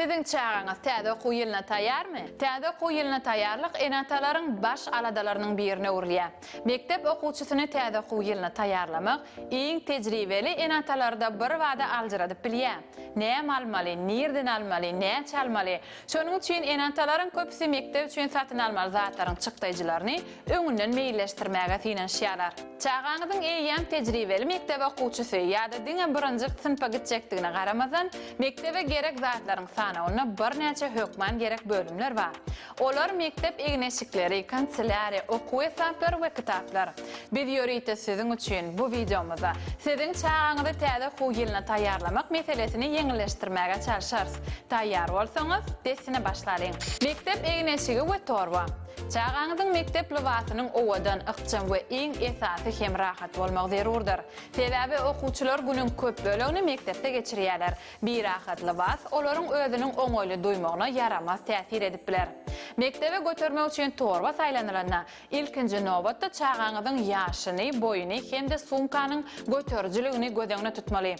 Siziň çagaňyz täze okuw ýylyna taýýarmy? Täze okuw ýylyna taýýarlyk ene-atalaryň baş aladalarynyň birine öwrülýär. Mekdep okuwçysyny täze okuw ýylyna taýýarlamak iň tejribeli ene-atalary-da birbada aljyradyp bilýär. Näme almaly, nirden almaly, näçe almaly? Şonuň üçin ene-atalaryň köpüsi mekdep üçin satyn almaly zatlaryň çykdaýjylaryny öňünden meýilleşdirmäge synanyşýarlar. Çagaňyzyň eýýäm tejribeli mekdep okuwçysy ýa-da diňe birinji synpa gitjekdigine garamazdan, mekdebe gerek zatlaryň sanawynda birnäçe hökman gerek bölümler bar. Olar mekdep egin-eşikleri, kanselýariýa, okuw esbaplary we kitaplar. Biz ýörite siziň üçin bu wideomyzda siziň çagaňyzy täze okuw ýylyna taýýarlamak meselesini ýeňilleşdirmäge çalşarys. Taýýar bolsaňyz, dessine başlalyň. Mekdep egin-eşigi we torba. Çagaňyzyň mekdep lybasynyň owadan, ykjam we iň esasy hem rahat bolmagy zerurdyr. Sebäbi okuwçylar günüň köp bölegini mekdepde geçirýärler. Birahat lybas olaryň özüniň oňaýly duýmagyna ýaramaz täsir edip biler. Mekdebe götermek üçin torba saýlanylanda, ilkinji nobatda çagaňyzyň ýaşyny, boýuny hem-de sumkanyň göterijiligini göz öňünde tutmaly.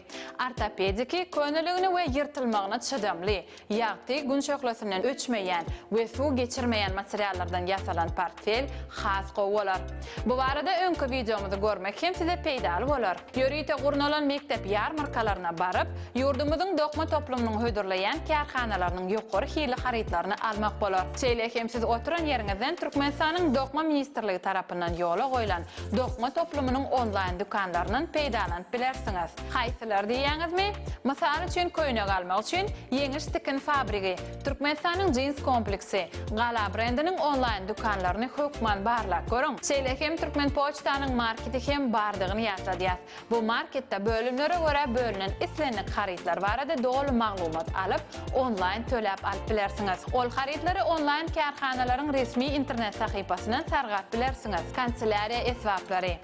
Ortopediki, köneligini we ýyrtylmagyna çydamly, Ýagty, gün şöhlesinden öçmeýän we suw geçirmeýän materiallardan ýasalan portfel has gowy bolar. Bu barada öňki wideomyzy görmek hem size peýdaly bolar. Ýörite gurnalan mekdep ýarmarkalaryna baryp, ýurdumyzyň dokma toplumynyň hödürleýän kärhanalarynyň ýokary hilli harytlaryny almak bolar. Şeýle hem siz oturan ýeriňizden Türkmenistanyň Dokma ministrligi tarapyndan ýola goýlan dokma toplumynyň onlaýn dükanlaryndan peýdalanyp bilersiňiz. Haýsylar diýýäňizmi? Mysal üçin köýnek almak üçin Ýeňiş tikin fabrigi, Türkmenistanyň jins kompleksi, Gala brendiniň onlaýn dükanlaryny hökman barlap görüň. Şeýle hem Türkmenpoçtanyň marketi hem bardygyny ýatladýas. Bu marketde bölümlere görä bölünen islendik harytlar barada doly maglumat alyp, onlaýn töläp alyp bilersiňiz. Ol harytlary onlaýn kärhanalaryň resmi internet sahypasyndan sargap bilersiňiz. Kanselýariýa esbaplary.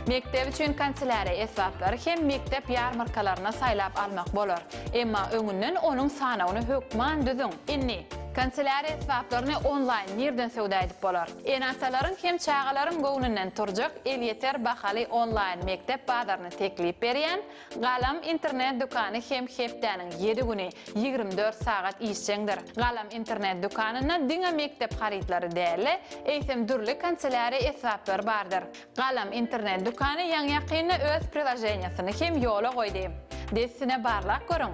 Mekdep üçin kanselýariýa esbaplary hem mekdep ýarmarkalarynda saýlap almak bolar. Emma öňünden onuň sanawyny hökman düzüň. Indi, kanselýariýa esbaplaryny onlaýn nirden söwda edip bolar? Ene-atalaryň hem çagalaryň göwnünden turjak elýeter bahaly onlaýn mekdep bazaryny teklip berýän Galam internet dükany hem hepdäniň ýedi güni, 24 sagat işjeňdir. Galam internet dükanynda diňe mekdep harytlary däl-de, eýsem dürli kanselýariýa esbaplary bardyr. Galam internet dükany ýaňy-ýakynda öz priloženiýasyny hem ýola goýdy. Dessine barlap görüň!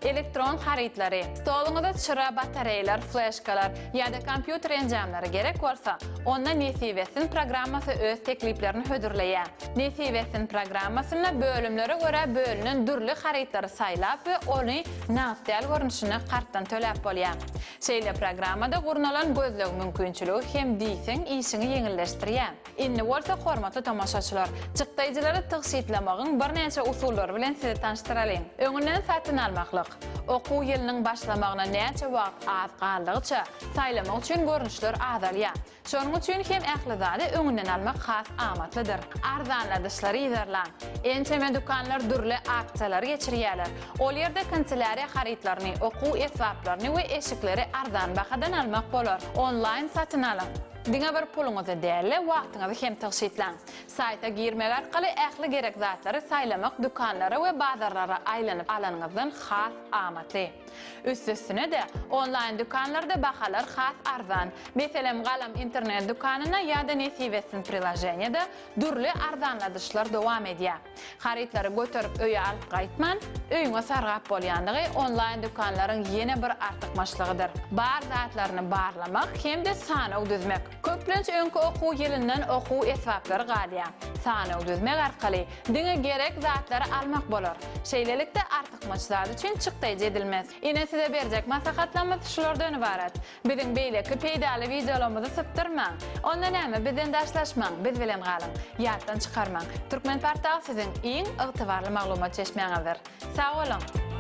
Elektron harytlary. Stoluňyza çyra, batareýler, fleşkalar ýa-da kompýuter enjamlary gerek bolsa, onda Nesip etsin programmasy öz tekliplerini hödürleýär. Nesip etsin programmasynda bölümlere görä bölünen dürli harytlary saýlap we ony nagt däl görnüşinde kartdan töläp bolýar. Şeýle programmada gurnalan gözleg mümkinçiligi hem diýseň işiňi ýeňilleşdirýär. Indi bolsa, hormatly tomaşaçylar, çykdaýjylary tygşytlamagyň birnäçe usullary bilen sizi tanyşdyralyň. Öňünden satyn almaklyk. Okuw ýylynyň başlamagyna näçe wagt az galdygyça, saýlamak üçin görnüşler azalýar. Şonuň üçin hem ähli zady öňünden almak has amatlydyr. Arzanladyşlary yzarlaň. Ençeme dükanlar dürli aksiýalary geçirýärler. Ol ýerde kanselýariýa harytlaryny, okuw esbaplaryny we eşikleri arzan bahadan almak bolar. Onlaýn satyn alyň. Diňe bir puluňyzy däl-de, wagtyňyzy hem tygşytlaň. Saýta girmek arkaly ähli gerek zatlary saýlamak dükanlara we bazarlara aýlanyp alanyňyzdan has amatly. Üstesine-de, onlaýn dükanlarda bahalar has arzan. Meselem, Galam internet dükanynda ýa-da Nesip etsin priloženiýada dürli arzanladyşlar dowam edýär. Harytlary göterip öýe alyp gaýtman, öýüňe sargap bolýandygy onlaýn dükanlaryň ýene bir artykmaçlygydyr. Bar zatlaryny barlamak hem-de sanaw düzmek. Köplenç öňki okuw ýylyndan okuw esbaplary galýar. Sanaw düzmek arkaly diňe gerek zatlary almak bolar. Şeýlelikde artykmaç zat üçin çykdaýjy edilmez. Ine size berjek maslahatlarymyz şulardan ybarat. Biziň beýleki peýdaly wideolarymyzy sypdyrmaň! Onda näme, bizden daşlaşmaň, biz bilen galyň! Ýatdan çykarmaň, Türkmenportal siziň iň ygtybarly maglumat çeşmäňizdir! Sag boluň!